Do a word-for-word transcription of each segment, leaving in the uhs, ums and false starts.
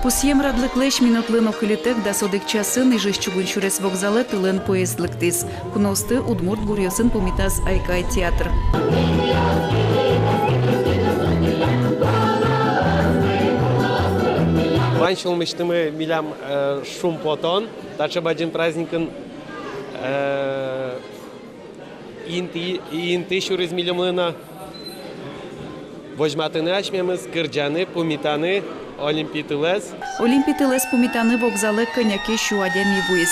Пусъем радлыклэсь минутлы но кылитэк дас одӥг часын Ижысь чугун сюрес вокзалэ тылэн поезд лыктӥз. Куноосты удмурт гуръёсын пумитаз «Айкай» театр. Вань сюлмысьтымы милям, э, шумпотон таӵе бадӟым праздникын, э, инты, инты сюриз милемлы но возьматыны асьмемыз, кырӟаны, пумитаны Олимпи тылэз. Олимпи тылэз пумитаны вокзалэ кӧня ке сю адями вуиз.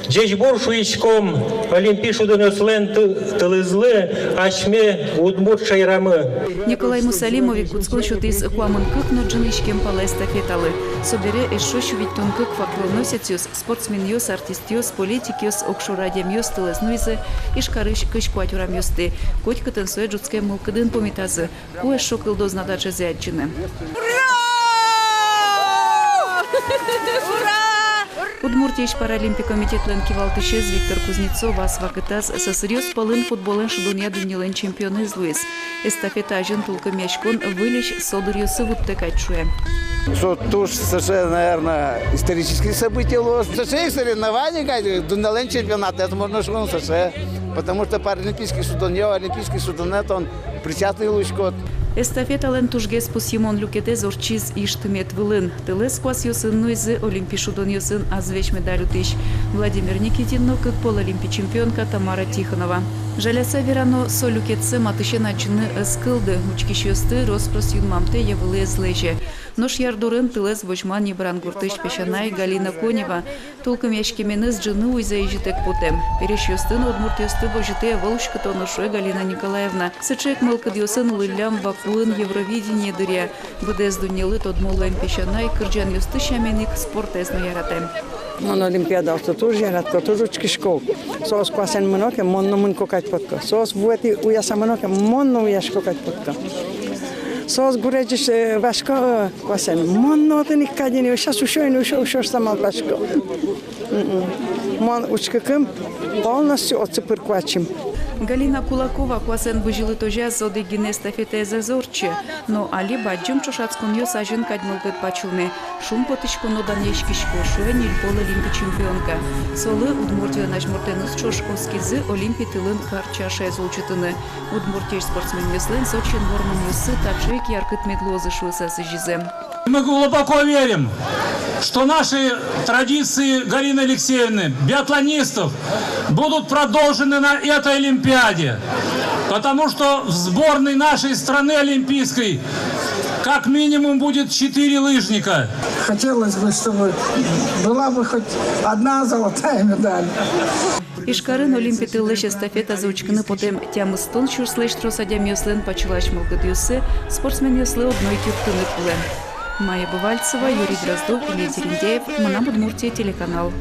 Ӟечбур шуиськом Олимпи шудонъёслэн ты-, тылызлы асьме удмурт шаерамы. Николай Мусалимов ик кутскон сётӥз куамын кык но ӝыны иськем пала эстафеталы. Собере эшшо сю витьтон кык факелоносецъёс, спортсменъёс, артистъёс, политикъёс, огшоры адямиос тылэз нуизы Ижкарысь кызь куать урамъёстӥ. Котькытын сое ӝутскем мылкыдын пумитазы. Ку эшшо кылдоз на таӵезэ адӟыны? Удмуртиысь Паралимпик комитетлэн кивалтӥсез Виктор Кузнецов ас вакытаз сӧсыръёс пӧлын футболэн шудонъя дуннелэн чемпионэз луиз. Эстафета азьын тулкымъяськон выльысь содыръёсы вуттэ кадь, шуэ. Со туж сыӵе, наверно, историческое событие луоз. Сыӵе ик соревнование кадь, дуннелэн чемпионатэз, можно шуыны, сыӵе. Потому что паралимпийский шудонъя, олимпийский шудонэ тон причастный луиськод. Эстафеталэн тужгес пусйымон люкетэз ортчиз Иж тымет вылын. Тылэз куасъёсын нуизы Олимпи шудонъёсын азвесь медаль утӥсь Владимир Никитин но кык пол олимпи чемпионка Тамара Тихонова. Жаляса верано, со люкетсэ матысен адӟыны ӧз кылды, учкисьёсты рос-прос юнмамтэ йӧ вылэ ӧз лэзе. Нош ярдурын тылэз возьман Йыбран гуртысь песянай Галина Конева. Тулкымъяськеменыз ӝыны уйзэ изьытэк потэм. Пересьёсты но удмуртъёсты возьытэ ӧвӧл уськытоно, шуэ Галина Николаевна. Сыӵе ик мылкыдъёсын улӥллям Бакуын Евровидение дыръя. Быдэс дуннелы тодмо луэм песянай кырӟанъёсты сямен ик спортэз но яратэ. Мон олимпиадаосты туж яратӥсько, туж учкисько. Соос куасэн мыно ке, мон но мынӥсько кадь потӥсько. Соос вуэтӥ уяса мыно ке, мон но уясько кадь потӥсько. Соос гурезьысь, э, васько, э, куасэн. Мон но отын ик кадь ини, сейчас усё ини, усё, усё, что малпасько. Мгм. Мон учкыкум полностью отчы пырко ачим. Галина Кулакова куасэн бызьылытозяз одӥг гинэ эстафетаез ӧз ортчы. Но али бадӟым ӵошатсконъёс азьын кадь мылкыд пачылме, шумпотӥсько но данъяськисько, шуэ ньыль пол олимпи чемпионка. Солы Удмуртилэн азьмуртэныз ӵош оскизы Олимпи тылын кар чашаез улӟытыны. Удмуртиысь спортсменъёслэн сочиын вормонъёссы таӵе ик яркыт мед луозы шуыса сӥзизы. Мы глубоко верим, что наши традиции Галины Алексеевны, биатлонистов, будут продолжены на этой Олимпиаде, потому что в сборной нашей страны олимпийской как минимум будет четыре лыжника. Хотелось бы, чтобы была бы хоть одна золотая медаль. Ижкарын Олимпи тыллэсь эстафетазэ учкыны потэм тямыстон сюрслэсь трос адямиослэн пачылась мылкыдъёссы спортсменъёслы одно ик юрттыны кулэ. Майя Бывальцева, Юрий Дроздов, Илья Дерендяев, «Мынам Удмуртие» телеканал.